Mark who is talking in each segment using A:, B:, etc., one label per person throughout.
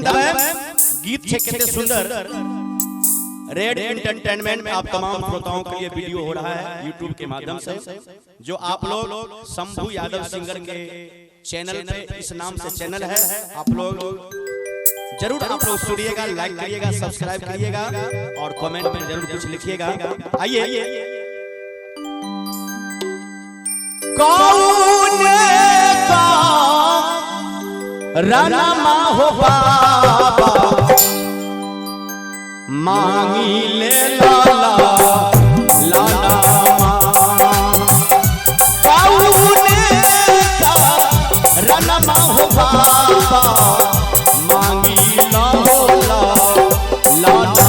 A: ध्यान देबै, गीत छे कितने सुंदर। रेड एंटरटेनमेंट में आप तमाम श्रोताओं के लिए वीडियो हो रहा है यूट्यूब के माध्यम से, जो आप लोग शंभू यादव सिंगर के चैनल पे, इस नाम से चैनल है, आप लोग जरूर आप लोग सुनिएगा, लाइक करिएगा, सब्सक्राइब करिएगा और कमेंट में जरूर कुछ लिखिएगा। आइए। कौन का रमा हो बाबा मांगी ले लाला लाला कौन का रमा हो बाबा मांगी लाला लाला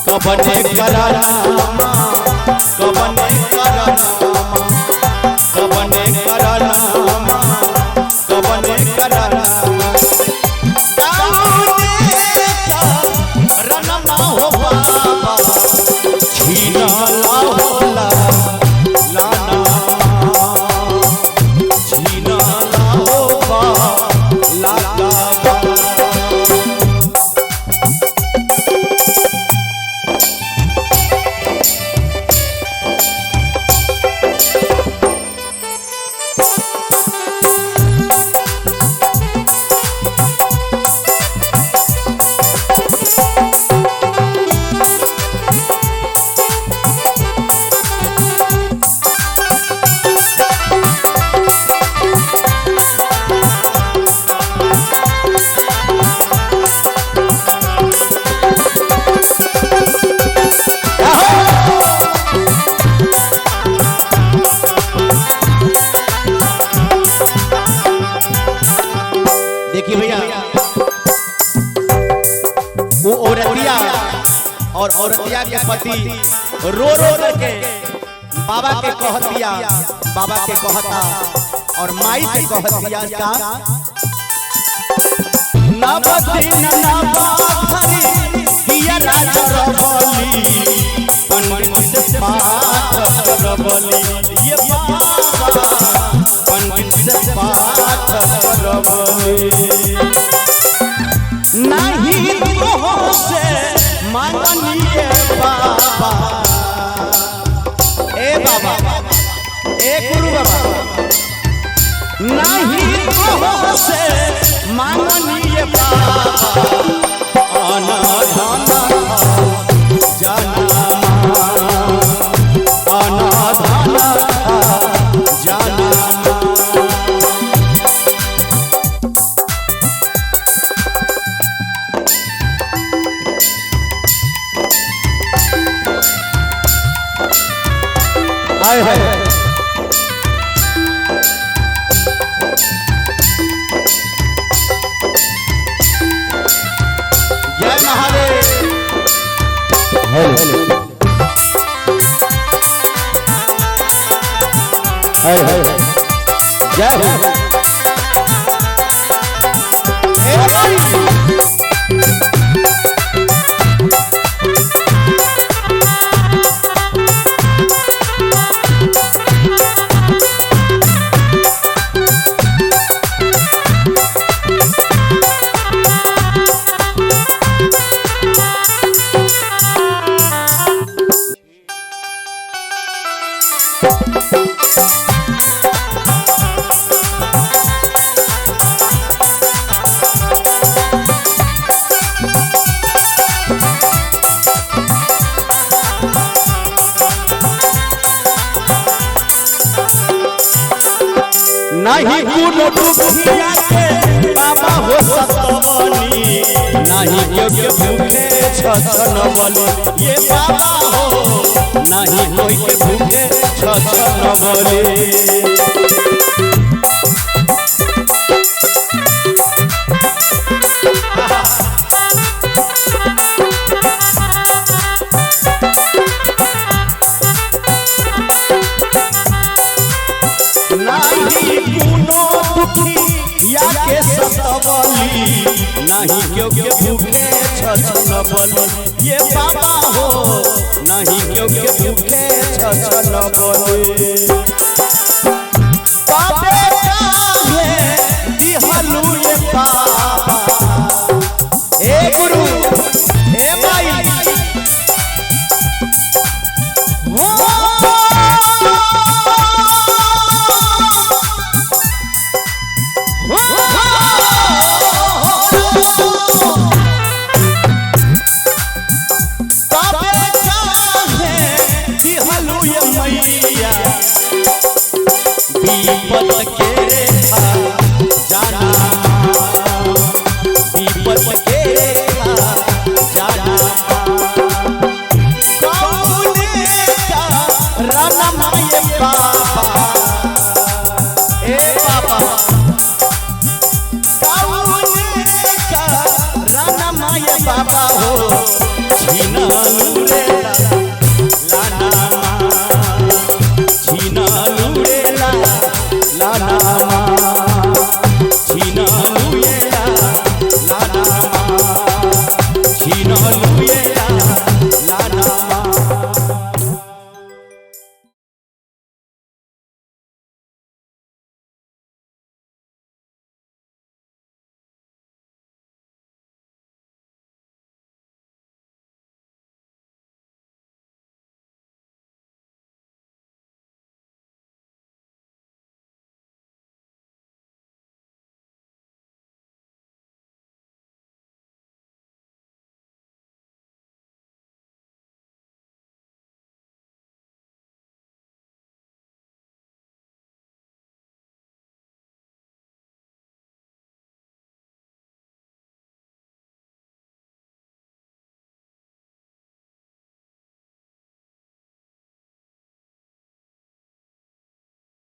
A: कबने कराना कबने कराना कबने कराना कबने कराना रमा हो बाबा छीना लाला लाला छीना लाओ बा लाला। देखिए भैया, वो औरतिया और औरतिया के पति रो रो करके बाबा के कहतिया, बाबा के कहता और माई से कहतिया का नवदिन नवाधरी दिया राजा रबली पंडित से पाठ करबली ये बाबा पंडित से पाठ करबली नहीं तो से मांगनी बाबा ए बाबा ए गुरु बाबा नहीं तो से मांगनी बाबा आना धाना जाना आना धाना जाना। हाय हाय जय महादेव।
B: हेलो हाय हाय जय हो।
A: ए भाई नहीं कोनो दुखिया के बाबा हो सतवनी नहीं केहू के भूखे छछनवली ये बाबा हो नहीं कोई के भूखे छछनवली। नहीं कोनो दुखिया के सतवली नहीं केहू के भूखे छछनवली ये बाबा हो नहीं केहू के भूखे छछनवली। बाबे काहे दिहलू ये बाबा ये मैया विपत के रेखा जाना, विपत के रेखा जाना। कौने का रणमा ये बाबा